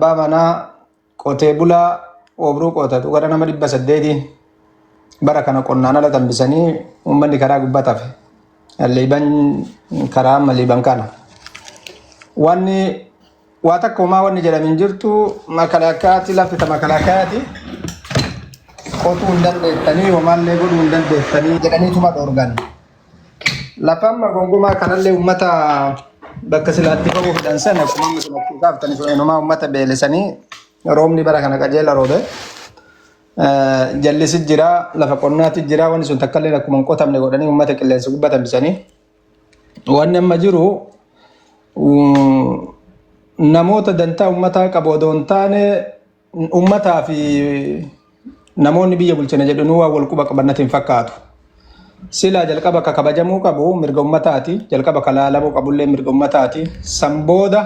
Abbaa manaa qotee bulaa oobruu qotatu gara nama 800 bara kana qonnaan ala tambisanii uummanni karaa gubbaa tafe. Liiban karaa amma liiban kana. Wanni waa takka homaa wanni jedhamu hin jirtu makalaakaati lafti ta makalaakaati qotuu hin dandeettanii homaallee godhuu hin dandeettanii jedhaniituma dhoorgan. Lafa amma gongumaa kanallee uummata bakka silaatti ba'uu fedhan sana akkuma amma silatti kaaftanii sun eenyumaa uummata beelesanii roobni bara kana qajeela roobe. Jallisi jira lafa qonnaati jira wanni sun takkallee akkuma hin qotamne godhanii uummata qilleensa gubbaa tambisanii. Wanni amma jiru namoota dantaa uummataa qabu odoo hin taane uummataa fi namoonni biyya bulchina jedhanuu waan wal quba qaban natti hin fakkaatu. Silaa jalqaba ka kabajamuu qabu mirga uummataati. Jalqaba ka laalamuu qabullee mirga uummataati. San booda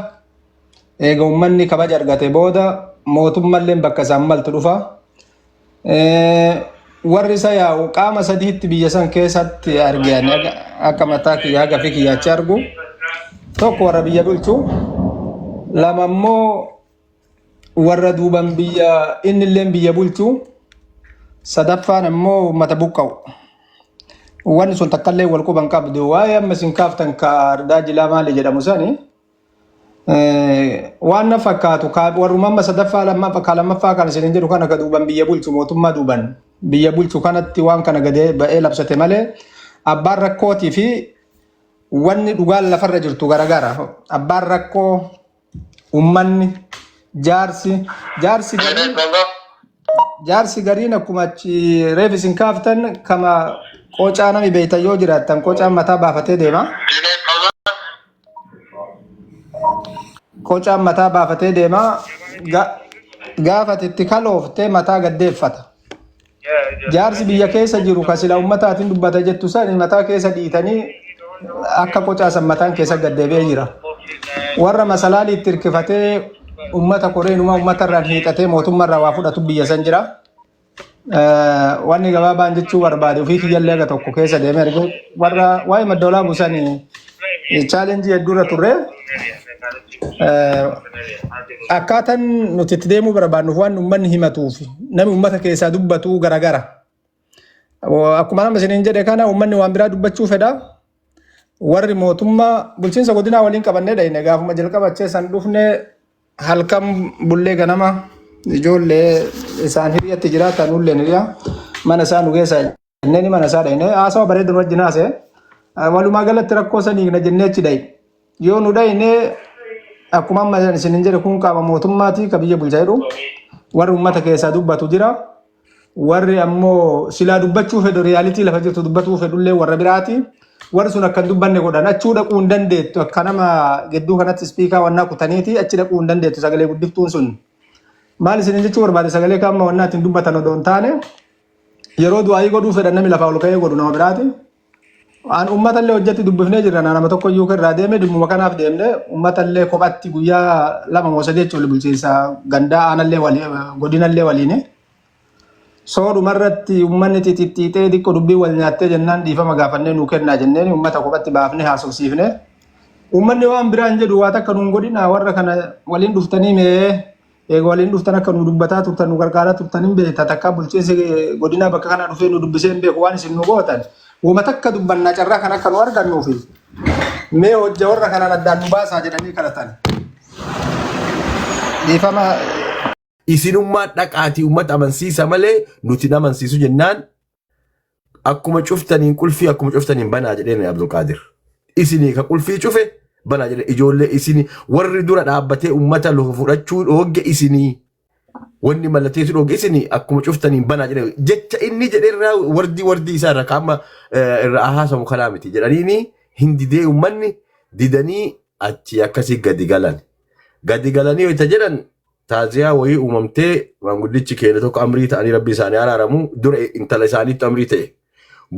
eega uummanni kabaja argate booda mootummalleen bakka isaan maltu dhufa. Warri isa yaa'u qaama sadiitti biyya san keessatti argan akka mataa kiyyaa haga fi kiyyaatti argu. Tokko warra biyya bulchu, lama immoo warra duuban biyya innilleen biyya bulchu, sadaffaan immoo uummata buqqa'u. Wanni sun takkallee wal quban qabdu. Waa'ee amma isin kaaftan ka ardaa jilaa maali jedhamu sani waan na fakkaatu warruma amma sadaffaa ka lammaffaa kan isin jedhu kana ka duuban biyya bulchu mootummaa duuban biyya bulchu kanatti waan kana gadi ba'ee labsate malee abbaan rakkootii fi wanni dhugaan lafarra jirtu garagara. Abbaan rakkoo ummanni jaarsi jaarsi gariin jaarsi gariin akkuma achi reef isin kaaftan kama qocaa nami beeytan yoo jiraattan qocaan mataa baafatee deema. Qocaan mataa baafatee deema. Gaafa ati itti kalooftee mataa gaddeeffata. Jaarsi biyya keessa jiru ka sila ummataatiin dubbata jettu sani mataa keessa dhiitanii akka qocaa san mataan keessa gad deebi'ee jira. Warra masalaalii itti hirkifatee ummata koreenuma ummata irraan hiixatee mootummaa irraa waa fudhatu biyya san jira. Wanni gabaabaan jechuu barbaade ofii kiyyallee aga tokko keessa deemee arge warra waa'ee maddoolaa buusanii chaalenjii hedduurra turre. Akkaataan nuti itti deemuu barbaadnuuf waan uummanni himatuuf namni uummata keessaa dubbatu garagara. Akkuma nama isiniin jedhe kana uummanni waan biraa dubbachuu fedha. Warri mootummaa bulchiinsa godinaa waliin qabannee dhayne gaafuma jalqaba achee san dhufne halkan bullee ganama ijoollee isaan hiriyatti jiraatan nulleen hiriya mana isaa nu geessa jennee mana isaa dhayne haasawa bareedu nu wajjin haasa'e. Walumaa galatti rakkoo sanii hiikna jennee achi dhayne. Yoo nu dhayne akkuma amma isin jedhe kun qaama mootummaati ka biyya bulchaa jedhu warri uummata keessaa dubbatu jira. Warri ammoo silaa dubbachuu fedhu riyaalitii lafa jirtu dubbatuu fedhullee warra biraati. Warri sun akka hin dubbanne godhan achuu dhaquu hin dandeettu akka nama gidduu kanatti ispiikaa wannaa kutaniiti achi dhaquu hin dandeettu sagalee guddiftuun sun. Maal isin jechuu barbaade sagalee kaamma wannaa ittiin dubbatan odoo hin taane yeroo du'aayii godhuu fedhan namni lafaa ol ka'ee godhu nama biraati. An uummata illee hojjetti dubbifnee jirra nama tokko iyyuu irraa deeme dhimmuma kanaaf deemne uummata illee kophatti guyyaa 2 moo 3 jechuun bulchiinsa gandaa aanallee walii godinallee waliini. Soo dhumarratti uummanni xixixxiixee xiqqoo dubbii wal nyaattee jennaan dhiifama gaafannee nuu kennaa jenneen uummata kophatti baafnee haasofsiifne. Uummanni waan biraan jedhu waa takka nuun godhina warra kana waliin dhuftanii mee Eega waliin dhuftan akka nu dubbataa turtan nu gargaaraa turtan hin beekta takka bulchiinsi godinaa bakka kana dhufee nu dubbisee hin beeku waan isin nu gootan woma takka dubbannaa carraa kan akka nu argannuufi mee hojja warra kanaan addaan nu baasaa jedhanii kadhatan. Dhiifama. Isinummaan dhaqaatii uummata amansiisa malee nuti hin amansiisu jennaan Akkuma cuftaniin qulfii akkuma cuftaniin banaa jedheen Abdulqaadir. Isinii ka qulfii cufe banaa jedhe ijoollee isinii warri dura dhaabbatee uummata lafa fudhachuu dhoogge isinii wanni mallatteessu dhoogge isinii akkuma cuftaniin banaa jedhe jecha inni jedhe irraa wardii wardii isaa irraa kaama irraa haasamu kanaa miti jedhaniini hin didee uummanni didanii achi akkasii gadi galan. Gadi galanii wayita jedhan taaziyaa wayii uumamtee maanguddichi keenya tokko amrii ta'anii rabbi isaanii araaramu dura intala isaaniitti amrii ta'e.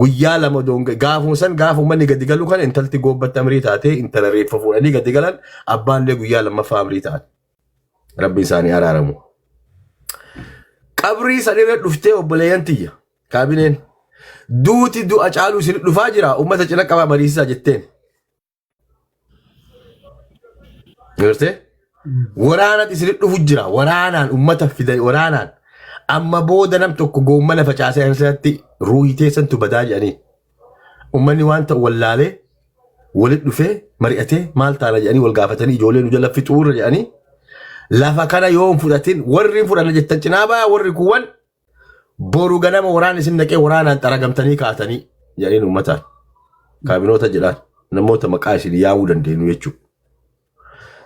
Guyyaa lama doonga gaafuma san gaafa uummanni gadi galu kana intalti goobbatti amrii taatee intala reeffa fuudhanii gadi galan abbaallee guyyaa lammaffaa amrii ta'an. Rabbi isaanii araaramu. Qabrii san irra dhuftee obboleeyyan tiyya kaabineen duuti du'a caaluu isin dhufaa jira uummata cina qabaa mariisisaa jetteen. Gartee? Waraanatu isinit dhufu jira. Waraanaan ummata fida waraanaan. Amma booda nam tokko goommana facaasee asirratti ruuhii teessantu badaa jedhanii. Ummanni waan ta'u wallaalee walit dhufee mari'atee maal taana jedhanii wal gaafatanii ijoollee nu jala fixuurra jedhanii lafa kana yoo hin fudhatin warri hin fudhanna jettan cinaa baa warri kuwwan boru ganama waraan isin naqee waraanaan xaragamtanii kaatanii jedhaniin uummataan kaabinoota jedhaan namoota maqaa isin yaamuu dandeenyu jechuudha.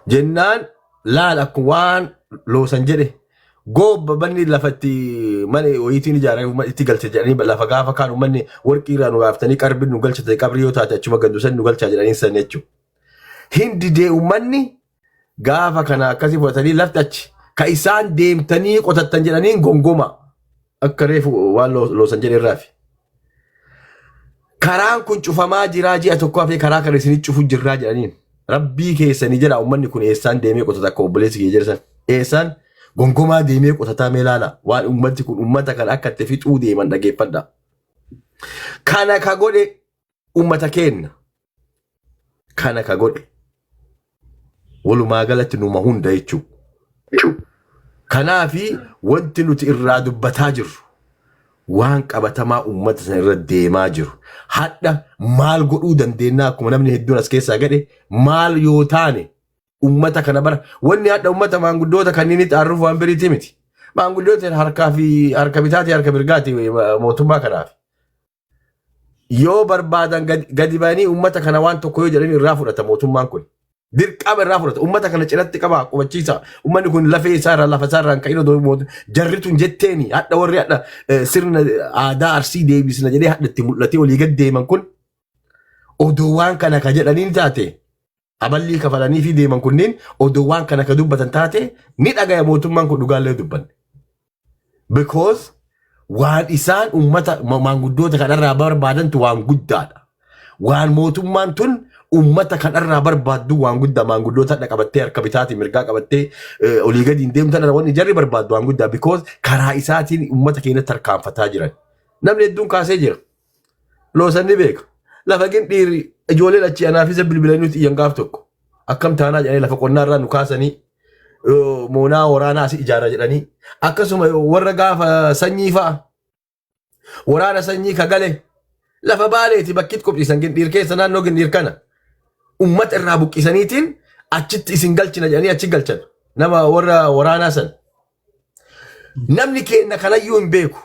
Jennaan laal akkuma waan loosan jedhe goobba banni lafatti mana wayiitiin ijaarame itti galche jedhanii lafa gaafa kaan uummanni warqii irraa nu gaafatanii qarbiin nu galchate qabrii yoo taate achuma gandu san nu galchaa jedhanii san jechuudha. Hin didee uummanni gaafa kana akkasii fudhatanii lafti achi ka isaan deemtanii qotattan jedhaniin gongoma akka reefu waan loosan jedhe irraafi. Karaan kun cufamaa jiraa ji'a tokko hafee karaa kana isinii cufu jirraa jedhaniin. Rabbii keessanii jedha uummanni kun eessaan deemee qotata akka obboleessi kiyya jedhan eessaan gongomaa deemee qotataa mee ilaala waan uummanni kun uummata kana akka itti fixuu deeman dhageeffadha. Kana ka godhe uummata keenna. Kana ka godhe walumaa galatti numa hunda jechuudha. Kanaafi wanti nuti irraa dubbataa jirru waan qabatamaa uummata sana irra deemaa jiru. Hadha maal godhuu dandeenya akkuma namni hedduun as keessaa gadhe maal yoo taane uummata kana bara wanni hadha uummata maanguddoota kanneen itti aarruuf waan biriitii miti. Maanguddoota harkaa fi harka bitaati harka mirgaati mootummaa kanaaf. Yoo barbaadan gadi ba'anii uummata kana waan tokko yoo jedhan irraa fudhata mootummaan kun. Dirqama irraa fudhata. Uummata kana cinatti qaba qubachiisa. Uummanni kun lafee isaa irraa lafa isaa irraa hin ka'in odoo jarri tun jetteeni hadha warri hadha sirna aadaa arsii deebisna jedhee hadha itti mul'atee olii gad deeman kun odoo waan kana ka jedhaniin taate aballii kafalanii fi deeman kunneen odoo waan kana ka dubbatan taate ni dhagaya mootummaan kun dhugaallee dubbanne. Because waan isaan uummata maanguddoota kanarraa barbaadantu waan guddaadha. Waan mootummaan tun uummata kanarraa barbaaddu waan guddaa maanguddoota hadha qabattee harka bitaatiin mirgaa qabattee olii gadi hin deemtu tana wanni jarri barbaaddu waan guddaa because karaa isaatiin uummata keenyatti tarkaanfataa jiran. Namni hedduun kaasee jira. Loosan ni beeka. Lafa gindhiirri ijoolleen achii anaaf isa bilbilanii nuti iyyan gaaf tokko. Akkam taanaa jedhanii lafa qonnaa irraa nu kaasanii moonaa waraanaa asii ijaara jedhanii akkasuma warra gaafa sanyii fa'a waraana sanyii ka gale lafa baaleeti bakkitti qophiisan gindhiir keessa naannoo gindhiir kana ummata irraa buqqisaniitiin achitti isin galchina jedhanii achi galchan nama warra waraanaa san. Namni keenya kanayyuu hin beeku.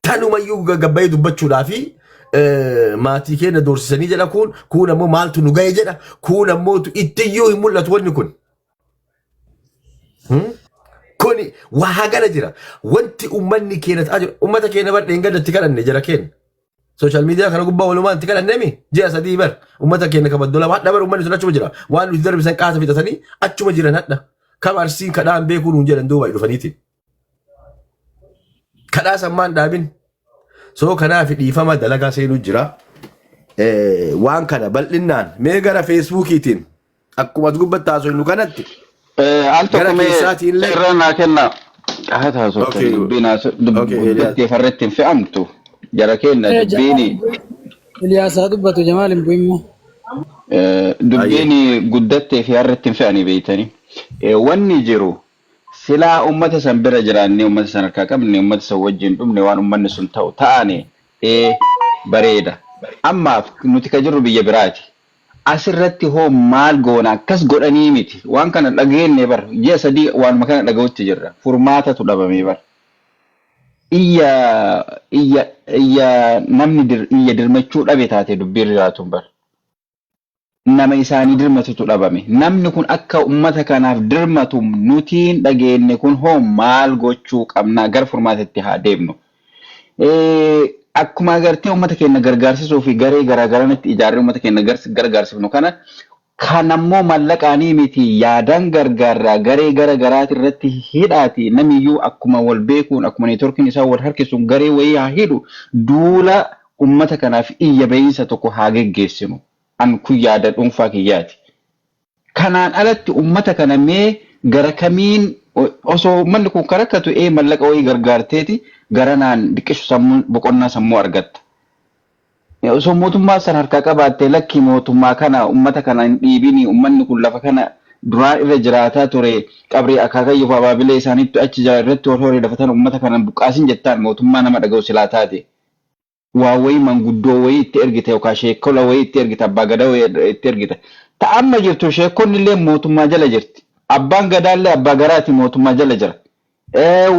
Tanumayyuu gabbayee dubbachuudhaa fi maatii keenya doorsisanii jedha kun kun ammoo maaltu nu gahe jedha kun ammoo ittiyyuu hin mul'atu wanni kun. Kuni waa hagana jira. Wanti uummanni keenya ta'aa jiru uummata keenya bar dheengadda kadhanne jara keenya. Social media kana gubbaa walumaan itti kadhannemi ji'a 3 bar uummata keenya kabaddola hadha bar uummanni sun achuma jira. Waan nuti darbisan qaata fixatanii achuma jiran hadha. Kam arsiin kadhaan beekuu nuun jedhan duuba dhufaniiti. Kadhaa sammaan dhaabin. So kanaaf dhiifama dalagaa seenuu jira. Waan kana bal'innaan mee gara feesbuukiitiin akkuma as gubbatti haasofnu kanatti Al gara tokko mee keessaatiin illee irra naa kenna. Haa taasoftan dubbiin Okay, Eliyaas. dubbattee farratti hin fe'amtu. Jara kenna dubbiin Eliyaas haa dubbatu Jamaal hin bu'immoo. Ayyee. Dubbiin guddattee fi harratti hin fe'anii beeytanii. Wanni jiru silaa ummata san bira jiraannee ummata san harkaa qabne ummata san wajjin dhumne waan ummanni sun ta'u ta'ane bareeda. Ammaaf nuti ka jirru biyya biraati. Asirratti hoo maal goona akkas godhanii miti. Waan kana dhageenye bar ji'a 3 waanuma kana dhaga'utti jirra. Furmaatatu dhabamee bar. Iyya iyya iyya namni iyya dirmachuu dhabe taate dubbiin jiraatuun bar. Nama isaanii dirmatutu dhabame. Namni kun akka ummata kanaaf dirmatu nutiin dhageenye kun hoo maal gochuu qabna gara furmaatatti haa deemnu. Akkuma agartee ummata keenya gargaarsisuu fi garee garaagaraa ijaarree ummata keenya gargaarsifnu kana kan ammoo mallaqaanii miti yaadaan gargaarraa garee gara garaati irratti hidhaati namiyyuu akkuma wal beekuun akkuma neetworkiin isaa wal harkisuun garee wayii haa hidhu duula ummata kanaaf iyya bahiinsa tokko haa geggeessinu. An kun yaada dhuunfaa kiyyaati. Kanaan alatti ummata kana mee gara kamiin osoo uummanni kun karakkatu mallaqa wayii gargaarteeti gara naan diqqishu sammuu boqonnaa sammuu argatta. Osoo mootummaa san harkaa qabaatte lakki mootummaa kana ummata kana hin dhiibini uummanni kun lafa kana duraan irra jiraataa ture qabrii akaakayyuu fi abaabilee isaaniitti achi jira irratti wal horee lafatan uummata kanan buqqaasin jettaan mootummaa nama dhaga'u silaa taate. Waa wayii manguddoo wayii itti ergite yookaan sheekola wayii itti ergite, abbaa gadaa wayii itti ergite. Ta amma jirtu sheekonni illee mootummaa jala jirti. Abbaan gadaallee abbaa garaati mootummaa jala jira.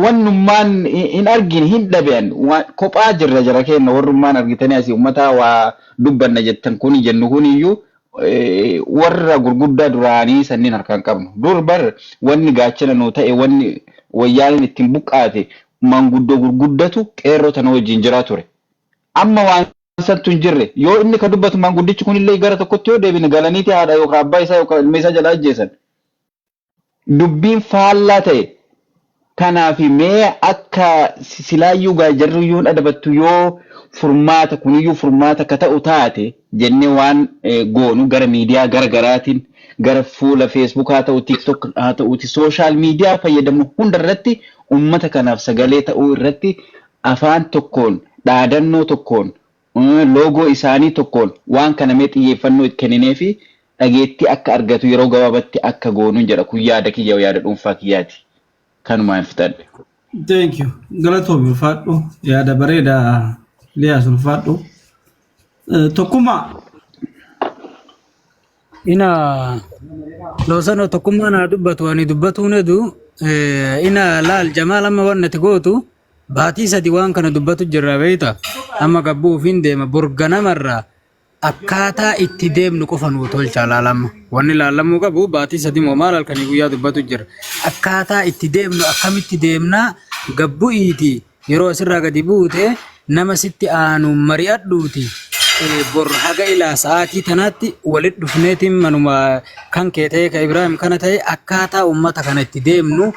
Wannummaan hin argine hin dhabean kophaa jirra jara keenya warrummaan argitanii asii uummataa waa dubbanna jettan kuni jennu kuniyyuu warra gurguddaa duraanii sanniin harkaan qabnu. Dur bar wanni gaachana nuu ta'e, wanni wayyaaniin ittiin buqqaate, manguddoo gurguddatu qeerroo tana wajjin jiraa ture. Amma waan santu hin jirre. Yoo inni ka dubbatu manguddichi kunillee gara tokkotti yoo deebine galaniiti haadha yookaan abbaa isaa yookaan ilma isaa jala ajjeesan. Dubbiin faallaa ta'e. Kanaaf mee akka silaayyuu gaa jarriyyuu hin adabattu yoo furmaata kuniyyuu furmaata akka ta'u taate jennee waan goonu gara miidiyaa gara garaatiin, gara fuula Facebook haa ta'u, TikTok haa ta'uuti, social media fayyadamnu hunda irratti ummata kanaaf sagalee ta'uu irratti afaan tokkoon, dhaadannoo tokkoon, loogoo isaanii tokkoon waan kana mee xiyyeeffannoo itti kenninee fi dhageettii akka argatu yeroo gabaabatti akka goonuun jedha. Kun yaada kiyya, yaada dhuunfaa kiyyaati. Kanumaan hin fixadhe. Thank you. Galatoomi, ulfaadhu. Yaada bareedaa Liyaas, ulfaadhu. Tokkummaa. Ina loosanoo tokkummaa naa dubbatu, ani dubbatuun edu ina laal Jamaal, amma waan ati gootu baatii 3 waan kana dubbatu jirra beeyta. Amma gabbuu ofiin deema, borganamarraa akkaataa itti deemnu qofa nuu tolcha. Laalamma wanni laallamuu qabu baatii 3 moo maal halkanii guyyaa dubbatu jira. Akkaataa itti deemnu, akkamitti deemnaa, gabbu'iiti yeroo asirraa gadi buute nama sitti aanu mari'adhuuti. Bor haga ilaa sa'aatii tanaatti walit dhufneetiin manuma kan kee ta'e, ka Ibraahim kana ta'e, akkaataa uummata kana itti deemnu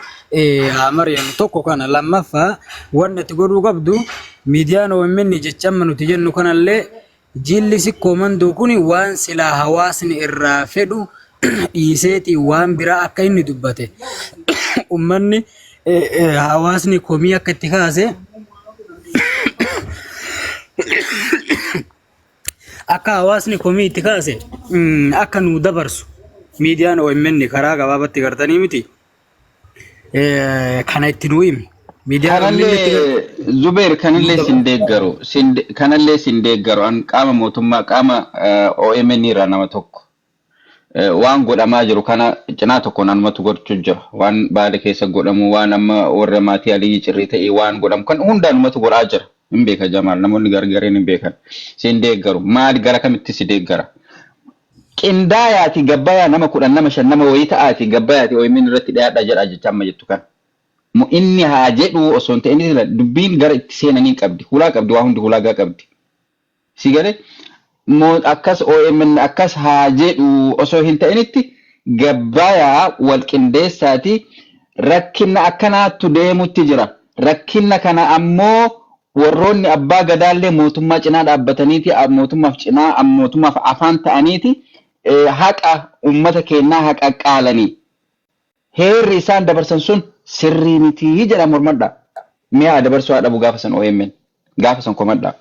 haa mari'annu. Tokko kana. Lammaffaa, wanni ati godhuu qabdu, miidiyaan OMN jecha amma nuti jennu kanallee, jilli sikkoo mandoo kun waan silaa hawaasni irraa fedhu dhiiseeti waan biraa akka inni dubbate, ummanni hawaasni komii akka itti kaase, akka hawaasni komii itti kaase akka nuu dabarsu miidiyaan OMN karaa gabaabatti gartanii miti. Kana itti nuu himi. Miidiyaan OMN itti Kanallee Zubeer, kanallee sin deeggaru, kanallee sin deeggaru. An qaama mootummaa, qaama OMN irraa nama tokko. Waan godhamaa jiru kana cinaa tokkoon anumatu gochuu jira. Waan Baale keessa godhamu, waan amma warra maatii Aliyyi Cirrii ta'e waan godhamu kan hunda anumatu godhaa jira. Hin beeka Jamaal, namoonni gargareen hin beekan. Sin deeggaru. Maali, gara kamitti si deeggara? Qindaayaati gabbayaa, nama 10, nama 5, nama wayii ta'aati gabbayaati OMN irratti dhiyaadhaa jedhaa jecha amma jettu kana. Inni haa jedhu osoo hin ta'in dubbiin gara itti seenanii qabdi. Hulaa qabdi, waa hundi hulaagaa qabdi. Si galee moo akkas OMN akkas haa jedhu osoo hin ta'initti gabbayaa wal qindeessaati rakkina akkanaattu deemutti jira. Rakkina kana ammoo warroonni abbaa gadaallee mootummaa cinaa dhaabbataniiti, mootummaaf cinaa, mootummaaf afaan ta'aniiti haqa uummata keenyaa haqa qaalanii. Heerri isaan dabarsan sun sirrii miti jedha mormadha. Mi'a dabarsuu haa dhabu gaafa san OMN. Gaafa san komadha.